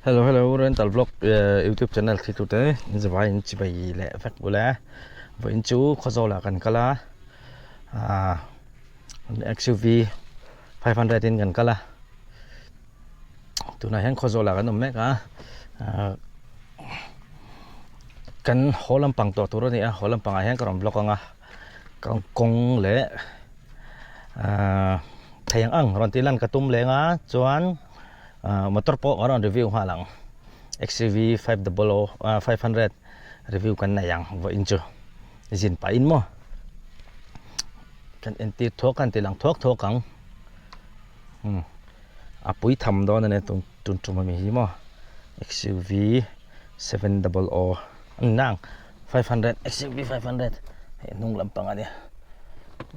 Hello hello rental vlog youtube channel thli tute in zavai in chibai leh vek bula vawiin chu khawzawl ah kan kal a ah XUV 500 in kan kal a tunah hian khawzawl ah kan awm mek a ah kan haw lampang tawh tur a ni a haw lampang ah hian ka rawn vlog ang a kawng leh ah thei ang ang rawn tih lan ka tum leng a chuan. Motor pawh kan rawn review nghal ang XUV 500 500 review kan nei ang vawiin chu zin pahin maw kan entir thuak kan ti lang thuak thuak ang umm a pui tham dawn a nia tun tun tum ami hi maw XUV 700 a ni nang 500 XUV 500 hei hnung lampang a nia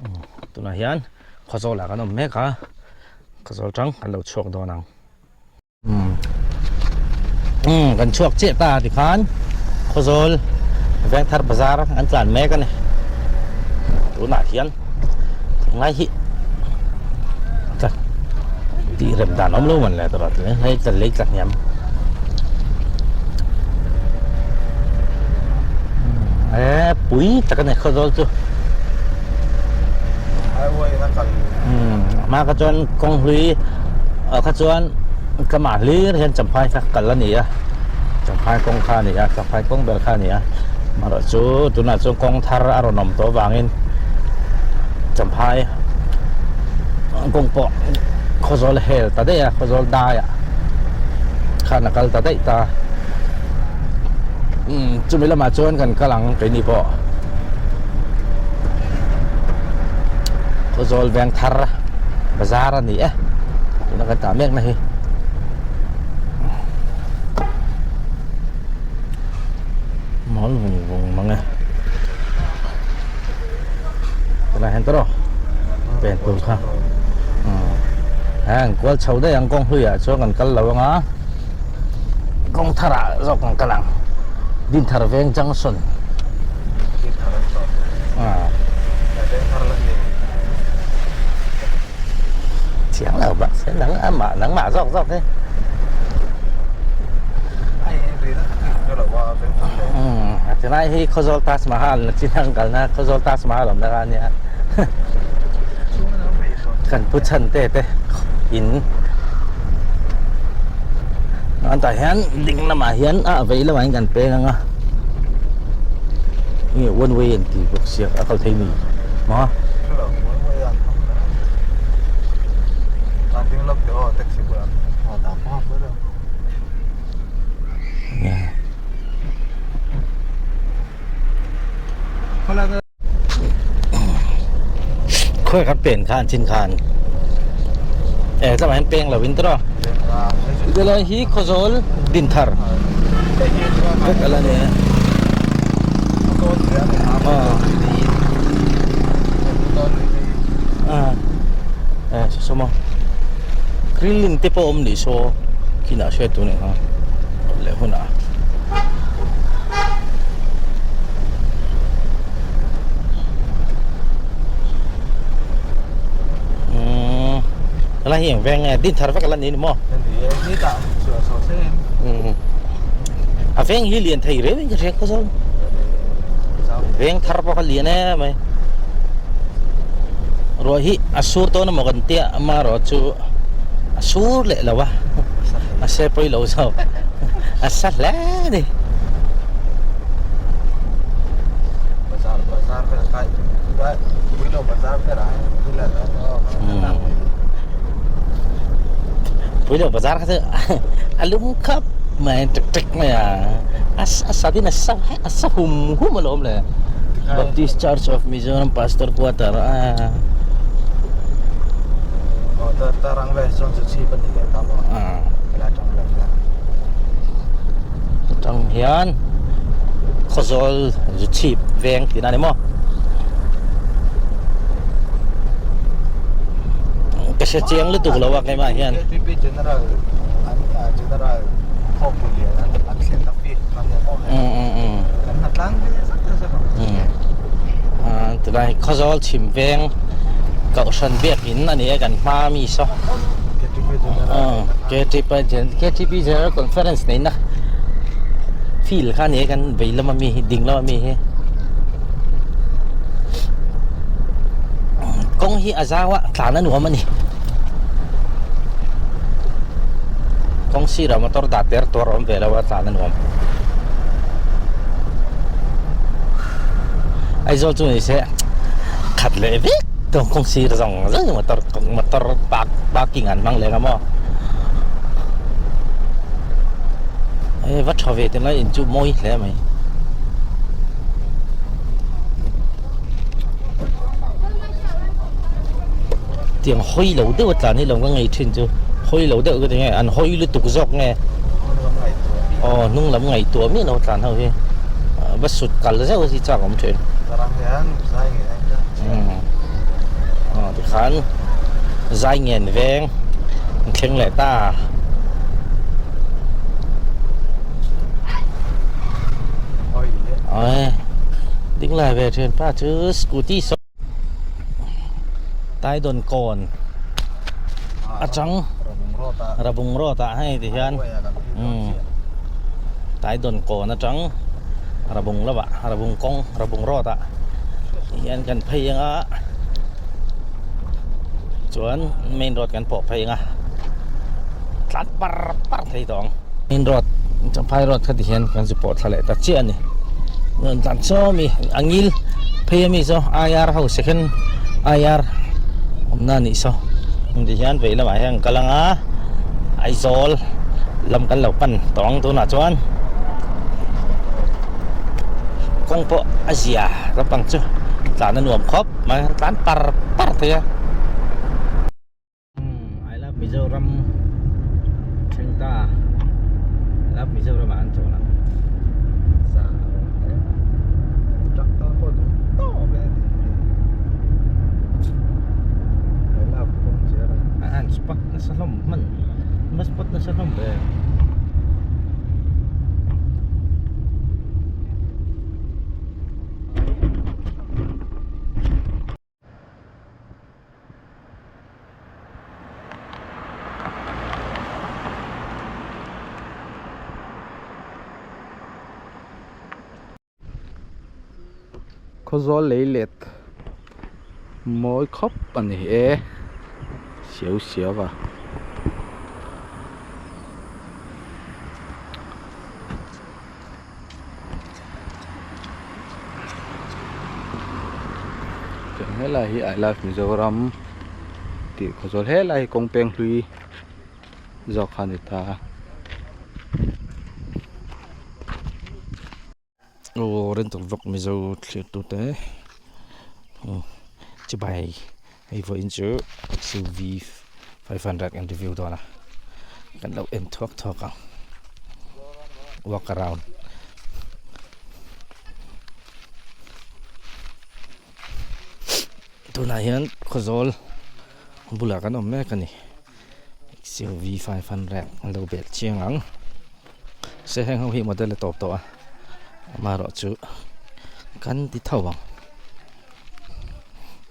umm tunah hian Khawzawl ah kan awm mek a. Ka zawl tang kan lo chhuak dawn ang. Umm kan chhuak chiah ta tikhan Khawzawl Vengthar Bazar an tlan mek a ni. Tunah hian ngai hi tla tih rem dan awm lo man le tawrh a hei tla lei tla hniam. E pui tak a ni Khawzawl chu. Highway in a kal. Umm hma kha chuan kawng hlui ah kha chuan tlama hlir hian champhai kha kal a ni a champhai kawng kha a ni a champhai kawng ber kha a ni a amaherawh chu tunah chuan kawng thar a rawn awm tawh avangin champhai kawng pawh khawzawl hel ta daih a khawzawl daiah khan a kal ta daih ta umm chumi lamah chuan kan kal ang keini pawh. Khawzawl veng thar bazar a ni e tuna kan tah mek na hi mawl vung vung mang e tunah hian tawrh pen tur kha heng kual chho daih ang kawng hluiah chuan kan kal lo anga kawng tharah zawk kan kal ang Dinthar veng junction Dinthar an tawh ah veng thar la ni chiang lo bak se nang amah nangmah zawk zawk hi tilai hi Khawzawl Taj Mahal na chin ang kalna Khawzawl Taj Mahal awmna kha ania kan pu chhan te te in an tah hian ding lamah hian a vei lamah hian kan peng ang a nge one way an tih bawk sia a kal thei ni maw Khawi kha pen kha an chin khan e tlama hian peng lo in tawh tilai hi Khawzawl Dinthar vek ala ni a a e saw maw grilling te pawh awm nih saw kinah hriat tur nih kha leh hunah. Helai hi eng veng nge din thar vek a la ni ni maw a veng hi lian thei reu in ka hria khaw zawng veng thar pawh kha lian em mai ruah hi a sur dawn emaw kan tia amaherawh chu a sur leh lo a a se pawi lo zawk a sa hle a ni. Puilo bazar kha chu a lum khap mai tek tek mai a a sa din a sa a sa hum hum alawm le Baptist Church of Mizoram Pastor Quarter a. Atang hian Khawzawl zu chhip veng tihna a ni maw ka hre chiang lutuk lo a keimah hian tilai Khawzawl chhim veng Kohhran biakin a ni a kan hma mi saw. KTP KTP General Conference neihna field kha a ni a kan vei lama mi hi ding lama mi hi kawng hi a zau a tlan a nuam a ni kawng sirah motor dah ter tuar a awm ve lo a tlan a nuam Aizawl chu ni se khat leh vek tawng kawng sir zawng zawng motor motor park parking an hmang leh ang maw e va tha ve tunlai in chu mawi hle mai. Tiang hawi lo deuh a tlan hi lo ka ngei thin chu hawi lo deuh ka ti nge an hawi lutuk zawk nge aw hnung lam ngaihtuah miah lo a tlan ho hi va sut kal zeuh hi chak awm thin aw tikhan zai ngen veng an thleng leh ta. Oi ding lai ve thian pa chu scooty saw tai dawn kawn atang rabung road ah hei ti hian umm tai dawn kawn atang rabung lamah rabung kawng rabung road ah hian kan phei ang a chuan main road kan pawh phei ang a tlan par par thei tawh ang. Main road champhai road kha ti hian kan zu pawh thla leh ta chiah a ni rawn tlan saw ami a ngil phei ami saw IR ho second IR awmna a nih saw ti hian vei lamah hian kal ang a Aizawl lam kan lo pan tawh ang tunah chuan kawng pawh a zia lampang chu tlan a nuam khawp mai tlan par par thei a. I love Mizoram thleng ta I love Mizoram ah an chawl ang. Sa Tractor pawh duh tawp e tih hi. I love kawng chiar a. An spot nasa hlawm hman an spot nasa hlawm ve. Khawzawl lei let mawi khawp a ni e siau siau a. Helai hi I love Mizoram tih khawzawl helai hi kawng peng hlui zawk kha a ni ta a. Aw rental vlog Mizo thlir tute chibai hei vawiin chu XUV 500 kan review dawn a kan lo en thuak thuak ang walk around tunah hian khawzawl bulah kan awm mek a ni XUV 500 an lo belh chiang ang se heng ho hi model a tawp tawh a amaherawhchu kan ti tho ang.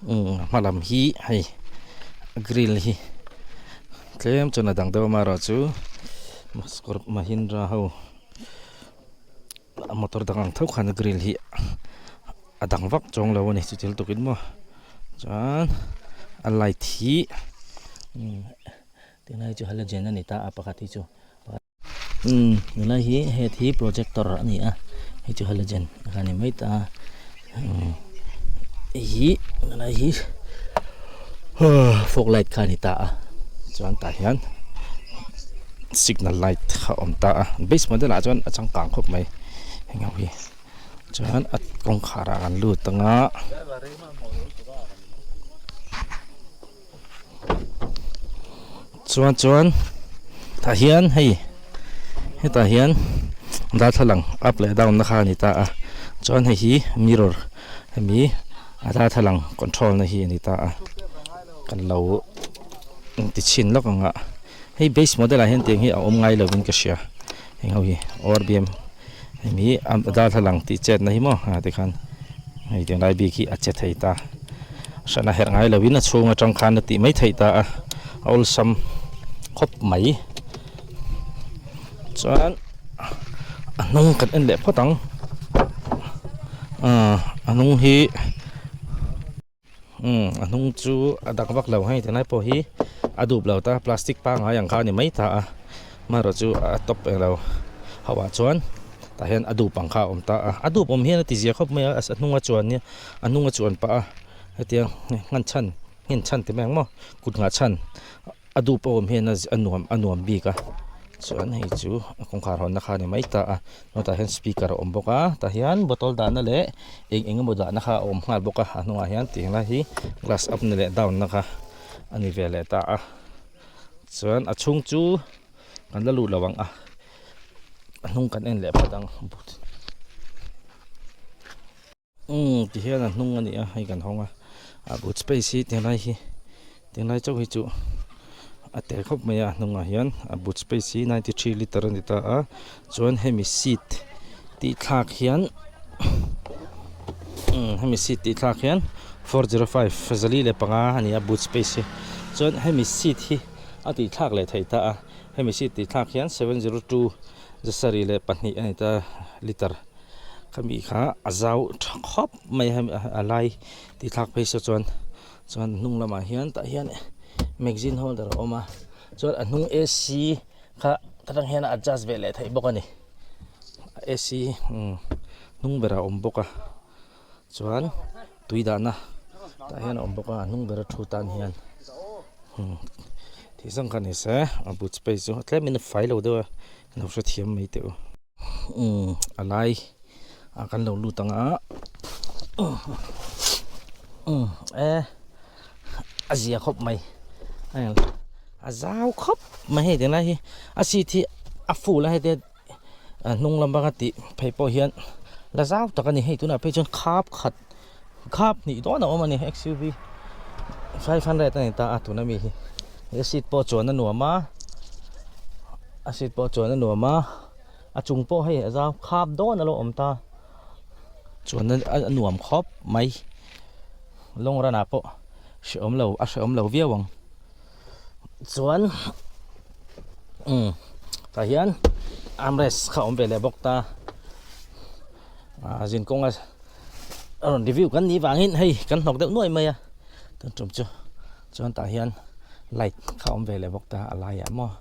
Umm hma lam hi hei grill hi tlem chuan a dang deuh a amaherawhchu mahindra ho motor dang ang tho khan grill hi a dang vak chuang lo a ni chuti lutukin maw chuan a light hi tunlai chu halogen a ni ta a pakhat hi chu. Umm helai hi het hi projector a ni a hei chu halogen a ni mai ta a umm hei hi helai hi fog light kha a ni ta a chuan tah hian signal light a awm ta a base model ah chuan a changkang khawp mai heng ho hi chuan a kawngkhar ah kan lut ang a. Chuan chuan tah hian hei hetah hian darthlalang up leh down na kha a ni ta a chuan hei hi mirror hemi a darthlalang control na hi a ni ta a kan lo ti chhin lawk ang a hei base model ah hian tiang hi a awm ngai lovin ka hria heng ho hi ORBM hemi a darthlalang tih chet na hi maw ah tikhan hei tunlai bik hi a che thei ta hran a herh ngai lovin a chhung atang khan a tih mai theih ta a a awlsam khawp mai. Chuan a hnung kan en leh phawt ang ah a hnung hi umm a hnung chu a dak vak lo hei tilai pawh hi a dup lo ta plastic pangngai ang kha a ni mai ta a amaherawh chu a tawp eng lo ho ah chuan tah hian a dup ang kha a awm ta a a dup awm hian a ti zia khawp mai a a hnung a chuan nia a hnung a chuan pah a hetiang nghan chhan nghen chhan ti mai ang maw kut nghah chhan. A duh pawh awm hian a nuam a nuam bik a chuan hei chu a kawngkhar hawnna kha a ni mai ta a tah hian speaker a awm bawk a tah hian bottle dahna leh eng eng emaw dahna kha a awm nghal bawk a a hnungah hian tih lai hi glass up na leh down na kha a ni ve leh ta a chuan a chhung chu kan la lut lo ang a a hnung kan en leh phawt ang. Umm ti hian a hnung a ni a hei kan hawng a a boot space hi tinglai hi tinglai chauh hi chu a tel khawp mai a a hnungah hian a boot space hi 93 litre a ni ta a chuan hemi seat tih thlak hian umm hemi seat tih thlak hian 405 405 a ni a boot space hi chuan hemi seat hi a tih thlak leh theih ta a hemi seat tih thlak hian 702 702 a ni ta litre. Khami kha a zau tha khawp mai a a lai tih thlak phei se chuan chuan hnung lamah hian tah hian magazine holder a awm a chuan a hnung A_C kha ta tang hian a adjust ve leh theih bawk a ni A_C umm hnung berah a awm bawk a chuan tui dahna tah hian a awm bawk a a hnung bera thu tan hian umm tih zawng kha ni se a boot space chu tlemin a fai lo deuh a lo hrethiam mai teh u. Umm a lai ah kan lo lut ang a umm e a zia khawp mai a zau khawp mai hei tunlai hi a seat hi a full a heti a hnung lam anga tih phei pawh hian la zau tak a ni hei tunah phei chuan khap khat khap hnih dawn a awm a ni XUV 500 a ni ta a tuna mi hi he seat pawh chuan a nuam a a seat pawh chuan a nuam a a chung pawh hei a zau khap dawn a lo awm ta chuan a nuam khawp mai long run ah pawh hrehawm lo a hrehawm lo viau ang chuan umm tah hian armrest kha a awm ve leh bawk ta ah zinkawnga a rawn review kan nih vangin hei kan hnawk deuh nuai mai a tun tum chu chuan tah hian light kha awm ve leh bawk ta a laiah maw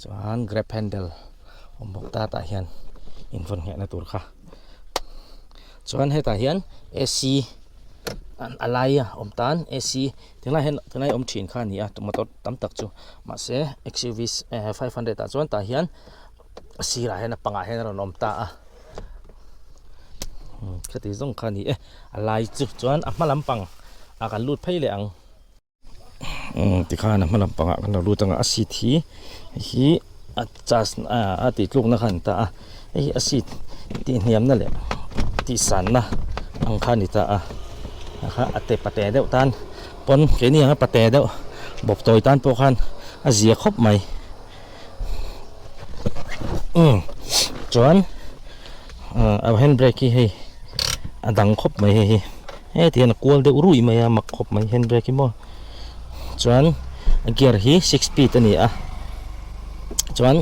chuan grab handle awm bawk ta tah hian invawn nghehna tur kha chuan hetah hian A_C a laia awm tan A_C tunlai hian tunlai awm thin kha a ni a motor tam tak chu mahse X_U_V 500 ah chuan tah hian a sirah hian a pangah hian a rawn awm ta a khati zawng kha a ni e a lai chu chuan a hma lampang ah kan lut phei leh ang tikhan a hma lampang ah kan lo lut ang a a seat hi hei hi a charge a tih tluk na kha a ni ta a hei hi a seat tih hniam na leh tih san na ang kha a ni ta a kha a te pate deuh tan pawn keini ang a pate deuh bawp tawi tan pawh khan a zia khawp mai. Umm chuan a hand brake hi hei a dang khawp mai hei hi heti hian a kual deuh ruih mai a mak khawp mai hand brake hi maw chuan a gear hi six speed a ni a chuan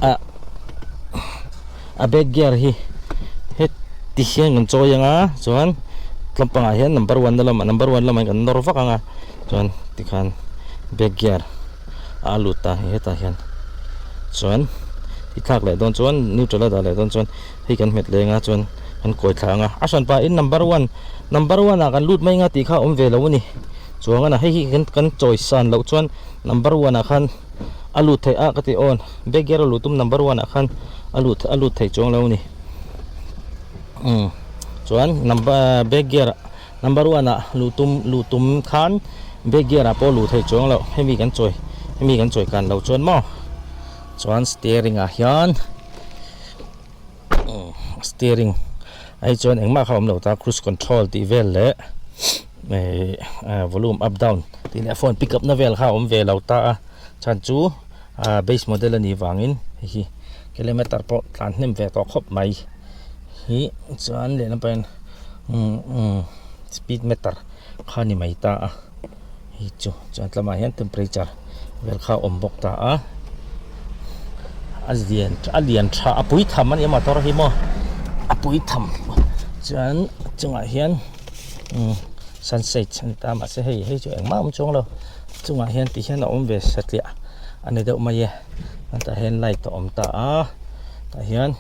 a a back gear hi heti hian kan chawi ang a chuan tlampangah hian number one na lamah number one lamah hian kan nawr vak ang a chuan tikhan back gear. a lut ta hei hetah hian chuan i thlak leh dawn chuan neutral a dah leh dawn chuan hei kan hmet leng a chuan kan kawi thla ang a a hran pahin number one number one ah kan lut mai anga tih kha a awm ve lo a ni chuang a hei hi kan kan chawi san loh chuan number one ah khan a lut theih a ka ti awn back gear a luh tum number one ah khan a lut a lut theih chuang lo a ni umm chuan number back gear Number one ah luh tum luh tum khan back gear ah pawh luh theih chuang loh hemi kan chawi hemi kan chawi kan loh chuan maw chuan steering ah hian steering ai chuan engmah kha awm lo ta cruise control tih vel leh eh volume up down tih leh phone pick up na vel kha a awm ve lo ta a chhan chu ah base model a nih vangin hei hi kilometer pawh tlan hnem ve tawh khawp mai. Hi chuan lehlam pawh hian umm speed meter kha a ni mai ta a hei chu chuan tlamah hian temperature vel kha a awm bawk ta a. A lian a lian tha a pui tham a ni a motor hi maw a pui tham chuan a chungah hian umm sunshade a ni ta mahse hei hei chu engmah a awm chuang lo chungah hian ti hian a awm ve satliah a ni deuh mai e tah hian light a awm ta a tah hian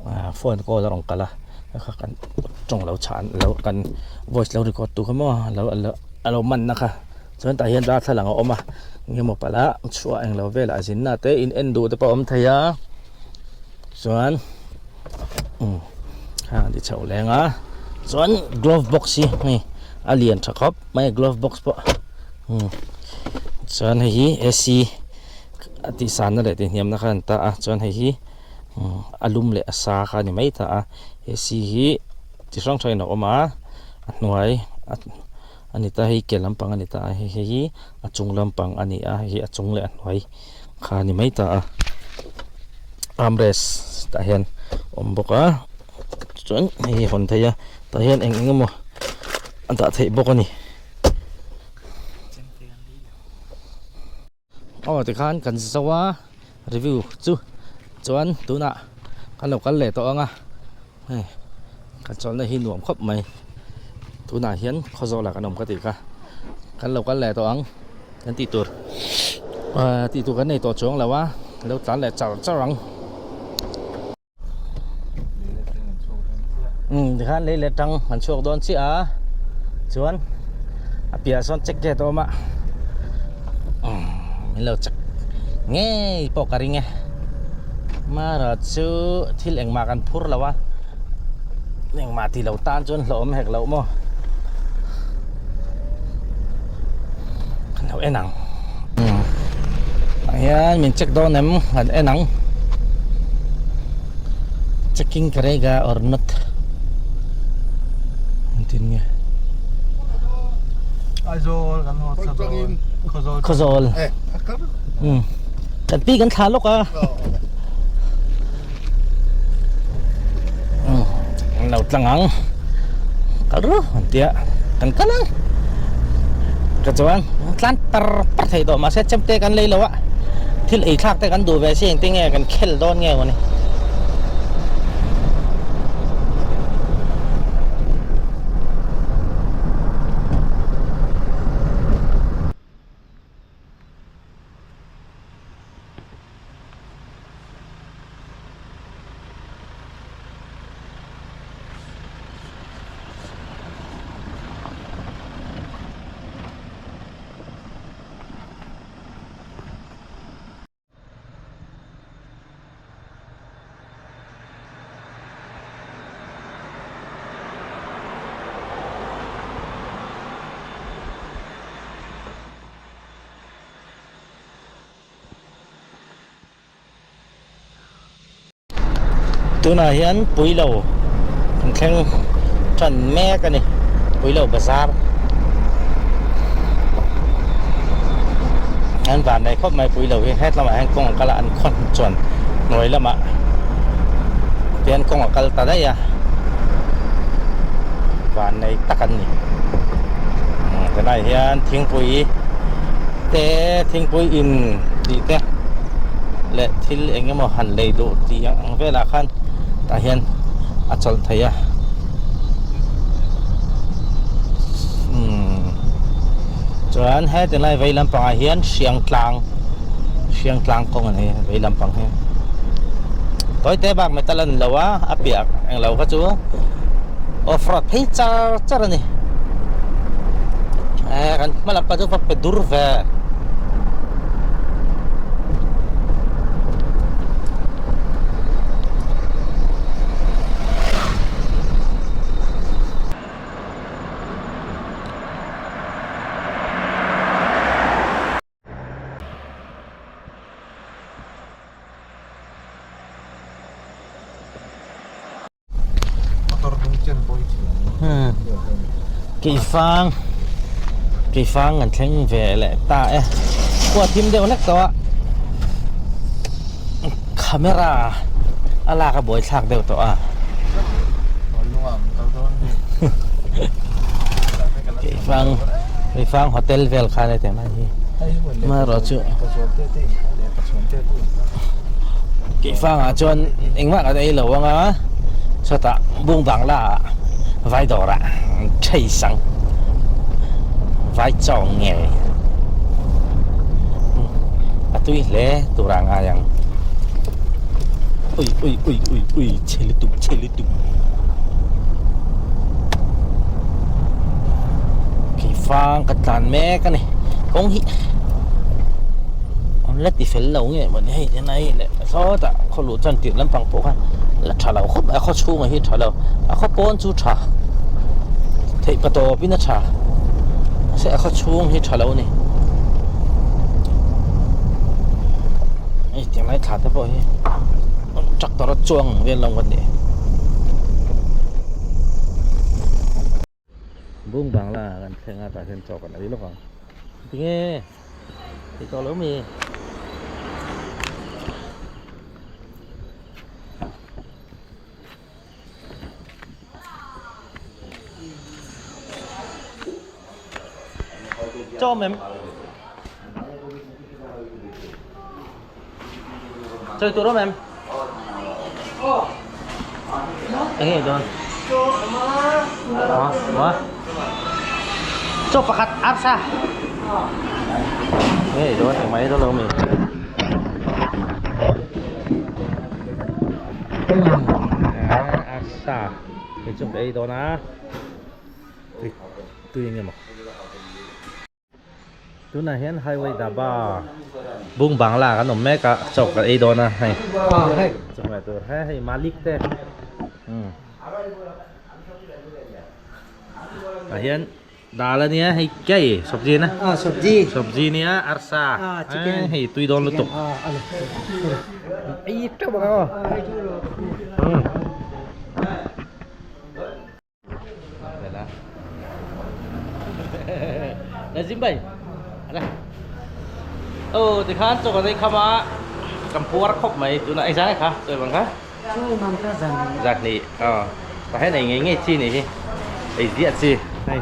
ah phone call a rawn kal a kha kan tawng lo chhan lo kan voice lo record tu kha maw alo alo alo man na kha. Chuan tah hian darthlalang a awm a, engemaw palh a chhuah englo velah a zinna te in en duh te pawh a awm thei a, chuan umm heng an ti chhoh leng a, chuan glove box hi hei a lian tha khawp mai a glove box pawh umm chuan hei hi A_C a tih sanna leh tih hniamna kha a ni ta a, chuan hei hi umm a lum leh a sa kha a ni mai ta a, A_C hi chi hrang hrangin a awm a, a hnuai a. A ni ta hei ke lampang a ni ta a hei hei hi a chung lampang a ni a hei hi a chung leh a hnuai kha a ni mai ta a armrest tah hian a awm bawk a chuan hei hi a hawn theih a tah hian eng eng emaw a dah theih bawk a ni. Aw tikhan kan zo a review chu chuan tunah kan lo kal leh tawh ang a hei kan chawlhna hi nuam khawp mai tunah hian khawzawlah kan awm ka tih kha kan lo kal leh tawh ang kan tih tur ah tih tur kan nei tawh chuang lo a lo tlan leh char char ang. Umm tikhan lei leh tang an chhuak dawn chiah a chuan a piahah sawn check gate a awm a umm min lo check ngei pawh ka ring e marawh chu thil engmah kan phur lo a engmah tih loh tan chuan hlauhawm hek loh maw kan lo en ang umm tah hian min check dawn em kan en ang checking karega or not engtin nge Aizawl kan haw thla dawn Khawzawl Khawzawl umm kan pi kan thla lawk a umm an lo tlang ang kal ru an tia kan kal ang ka chuan tlan par par thei tawh mahse chemte kan lei lo a thil ei thlak te kan duh ve si engtin nge kan khel dawn nge mawni. Tunah hian Puilo kan thleng tan mek a ni Puilo bazar an van nei khawp mai Puilo hi het lamah hian kawng a kal a an khaw chuan hnuai lamah tihian kawng a kal ta daih a van nei tak an ni tunah hian thingpui te thingpui in tih te leh thil eng emaw han lei duh tih ang velah khan tah hian a chawlh theih a umm chuan heti lai vei lampangah hian hriang tlang hriang tlang kawng a ni vei lampang hi tawi te bak metal a ni lo a a piah englo kha chu off road phei char char a ni eh kan hma lam pah chu va pe dur ve. Keifang Keifang an thleng ve leh ta e khua thim deuh hlek tawh a camera a lak a buai thlak deuh tawh a Keifang Keifang hotel vel khan a ti mai hi amaherawhchu. Keifangah chuan engmah kan ei lo ang a, chhuatah bung bangla ah vai dawrah thei sang vai chaw ngei a tui hle tur ah ngai ang. Ui ui ui ui ui chhe lutuk chhe lutuk. Keifang ka tlan mek a ni kawng hi an la ti fel lo nge mawni hei ti mai leh sawtah khaw luh chuan tirh lampang pawh kha la tha lo khawp mai a khaw chhungah hi tha lo a khaw pawn chu tha theih pa tawpin a tha mahse a khaw chhung hi tha lo a ni hei tiang lai thla te pawh hi tractor a chuang ang vel lo ka ni. Bung bangla kan thleng a tah hian chaw kan ei lawk ang tinge ei tawh lo mi. Chaw mem Chơi tur awm em? Eng nge dawn? Hả? Chaw pakhat arsa. Nge dawn eng mai dawn lo mi. Arsa. Hei chu ka ei dawn a. Tui tui eng emaw. Tunah hian highway dhaba bung bangla kan awm mek a chaw kan ei dawn a hei chawhmeh tur he hei malik te tah hian dal ania hei kei sabji na sabji sabji nia arsa hei tui dawn lutuk ei teuh bawk ang aw. Nazim bhai ala oh tikhan chaw kan ei kham a kan puar khawp mai tunah engzah nge kha chawi bang kha zan hnih aw tah hian ei ngei ngei chi nih hi ei ziah chi hei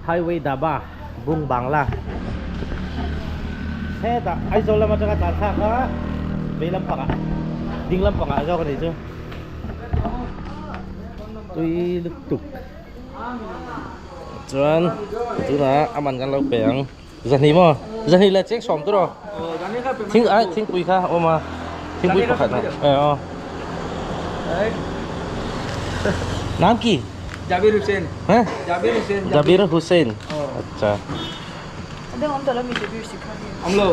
highway dhaba bung bangla hetah Aizawl lam atanga tlan thlak a vei lampangah ding lampangah zawk a nih chu. Tui lutuk chuan tunah a man kan lo pe ang zahnih maw zahnih leh cheng sawm tur aw thing ai thingpui kha a awm a thingpui pakhat a eh aw naam ki Jabir Hussain ha Jabir Hussain Jabir Hussain acha Awm lo.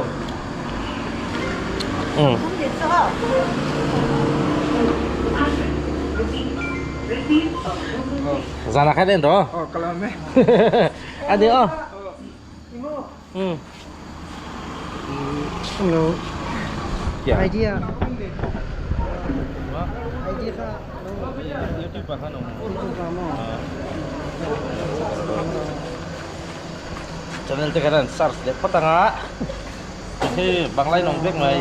Zana khat en ro. Oh kalam e. Ani o. Hello. Idea. Idea kha. YouTube ah khan awm. Channel te khan an search leh phawt ang a khi banglai nawng vek mai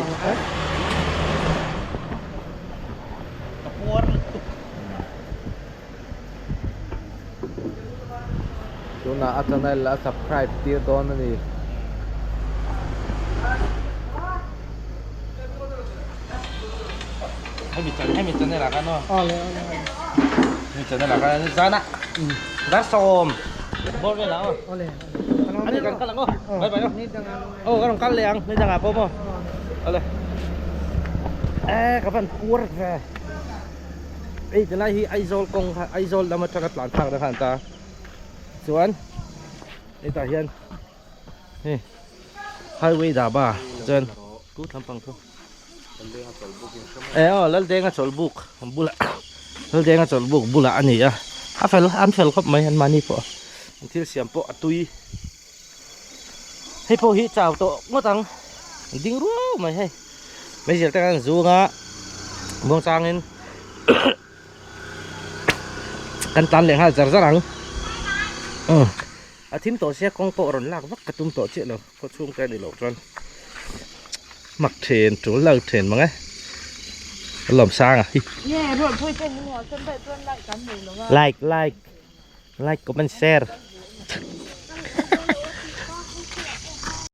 ka puar lutuk. Tunah a channel a subscribe tir dawn a ni. Hemi channel hemi channel ah khan aw. Hemi channel ah khan zan a dar sawm bawr vel ang aw. Ani kan kal ang aw. Bye bye aw. Aw ka rawn kal leh ang ni dangah pawh maw. Awle. Eh ka van puar ve. Hei tilai hi Aizawl kawng kha Aizawl lam atanga tlan thlak na khan ta. Chuan hetah hian hei highway dhaba chuan kut lampang thu. Eh aw Laldenga chawlhbuk bulah Laldenga chawlhbuk bulah a ni a a fel an fel khawp mai an mahni pawh an thil siam pawh a tui hei pawh hi chau tawh ngawt ang an ding ruau mai hei meizial te khan an zung a muangchangin kan tlan leh nghal zar zar ang a thim tawh sia kawng pawh rawn lak vak ka tum tawh chiah lo. Khaw chhung te a ni loh chuan mak then tul lo then mang e a lawm sang a hi like like like comment share.